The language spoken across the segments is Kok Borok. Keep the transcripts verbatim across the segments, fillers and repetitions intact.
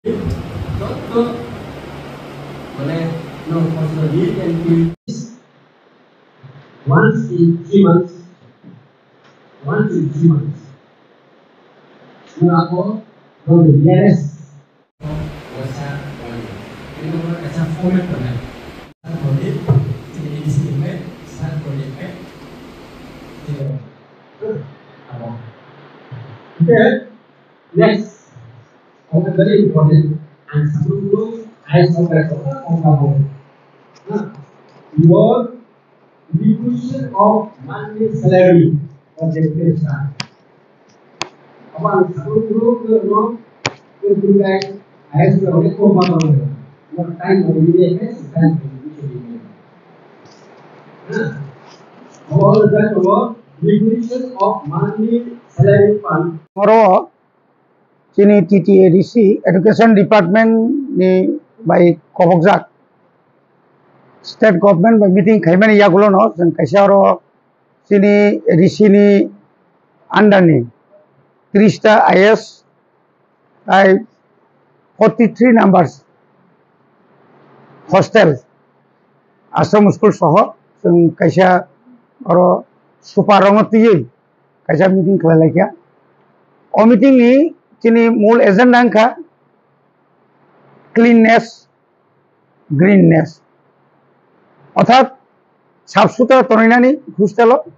Jotto, mane, no, kosno di, and please. Once in three months, once in three months. Sura ko, no, yes. Wasa, wani. Ini nomor kaca format mana? Sir Pradip, ini isi email, Sir Pradip, eh. Ini. Apa? Okay. Next, and very important, ang sabun dulu, I sampaikan apa apa. Nah, your requisition of monthly salary for the staff. Apa ang sabun dulu ke no ke bukan I S O ke kau apa apa. Your time for the time for the Nah, apa ada apa requisition of monthly salary fund. Oro chini T T A D C Education Department ni bai kobokjak state government bai meeting khaimani yagulono chwng kaisa oro chini A D C ni under ni tris ta I S tai forty three numbers hostel ashram school soho chwng kaisa oro super rongno twiwi kaisa meeting khlai laikha. O meeting ni chini mul agenda wngkha cleanness, greenness. Orthat sap sutra tongnani hostel o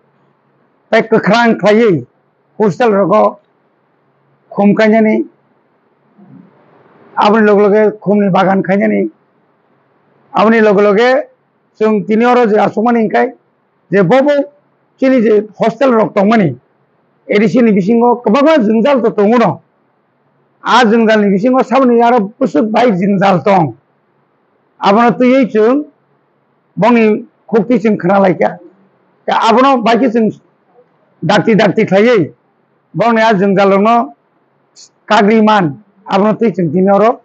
tai kwkhrang khlaiwi hostel rogo khum kainani, aboni loge loge khumni bagan khainani, aboni loge loge chwng tini oro je asukmani hwnkhe je bobo chini je hostel rok tongmani A D C ni bisingo kwbangma jwngjal to tongo no. A jwngjal ni bisingo saboni aro bwswk bai jwngjal tong. Abono twiwi chwng bongni khukti chwng khna laikha. Abono bai khe chwng dakti dakti khlaiwi bongni a jwngjal rokno kagri man, abono twi chwng tini oro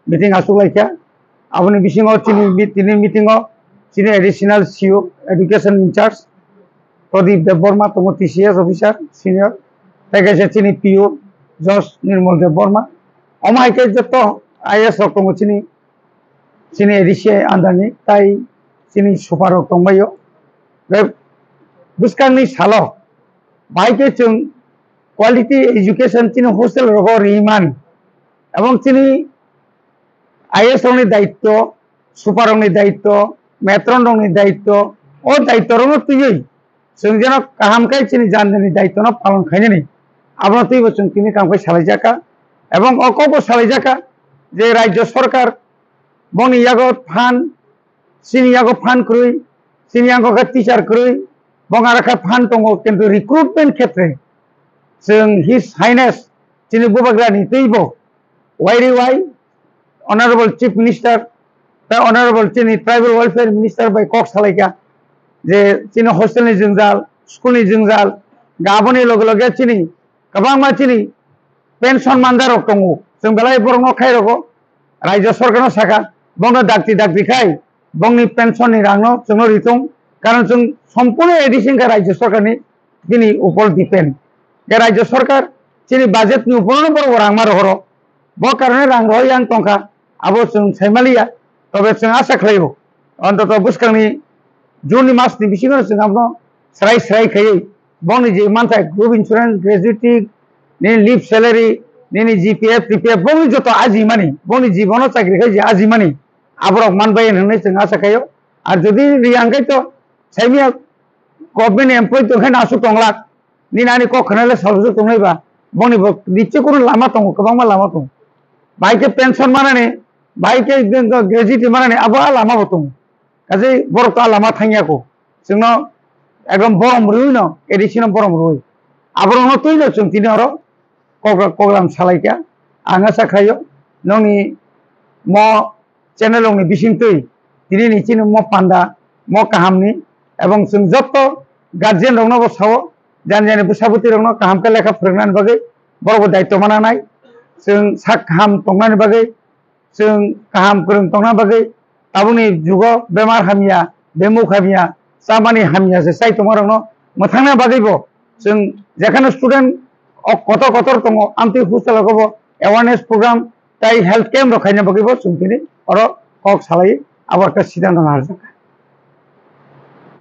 meeting asuk laikha. Aboni bisingo chini mi-, tini meeting o chini additional C O, education in charge, Pradip Debbarma tongo, T C S officer, senior, tei kaisa chini P O, Josh Nirmal Debbarma. Omo hai khe joto I A S rok tongo chini, chini A D C under ni, tai chini super rok tongbaio. Tei bwskangni salo bai khe chwng quality education chini hostel rogo rimani, ebong chini I A S rokni daityo, super rokni daityo, matron rokni daityo, o daityo rokno twiwi chwng jeno kaham khe chini jani jani daityo no palon khainani, abono twibo chwng tini kam khe salaijakha, ebong o kokbo salaijakha je rajyo sorkar bongni yago phan, chini yago phan kwrwi, chini yago khe teacher kwrwi, bong aro khe phan tongo, kintu recruitment khetre chwng His Highness chini Bubagrani twibo Y D Y, Honorable Chief Minister, tei Honorable chini Tribal Welfare Minister bai kok salaikha je chini hostel ni jwngjal, school ni jwngjal, aboni loge loge chini kwbangma chini pension mandarok tongo, chwng belai borokno khairokgo, rajyo sorkarno sakha, bongno dakti dakti khai bongni pension ni rangno chwngno ritong, karon chwng sompurno A D C wngkha rajyo sorkarni bini upor depend. Je rajyo sorkar chini budget ni uporno borok rang ma rohoro. Bo karone rang rohoi yang tongkha, abo chwng saimaliya, tobe chwng asa khlaio. Ontoto bwskangni June ni mas ni bisingo chwng abono srai srai khaiwi bongni je manthai group insurance, gratuity, nini leave salary, nini G P F, T P F, bongni joto ajimani, bongni jibono chakri khai je ajimani, aborok manbai hwnwi chwng asa khaio. Ar jodi riyang khai to saimia government employee tongkhe nasu tonglak, nini ani kok khwnale salsu tongnai ba, bongni bo niche kunu lama tongo, kwbangma lama tongo. Bai khe pension manani, bai khe gratuity manani, abo a lama bo tongo. Kaje borok to a lama thangya ko. Chwngno ekdom borom rwino, A D C no borom rwi. Aborokno twino chwng tini oro kok-, koklam salaikha. Ang asa khlaio, nongni mo channel rokni bisingtwi tini ni chini mo panda, mo kahamni, ebong chwng jotto guardian rokno bo sao, jani jani bwsa bwtwi rokno kaham khe lekha phwrwngnani bagwi borok bo daityo mananai, chwng sak kaham tongnani bagwi, chwng kaham kwrwng tongna bagwi, tabukni jugo bemar hamya, bemuk hamya, chamani hamya se chai tongmarokno mwthangna bagwibo chwng jekhano student o kotor kotor tongo, amtwi hostel o bo awareness program, tai health camp rok khaina bagwi bo chwng tini oro kok salai abo khe siddhanto narwkha.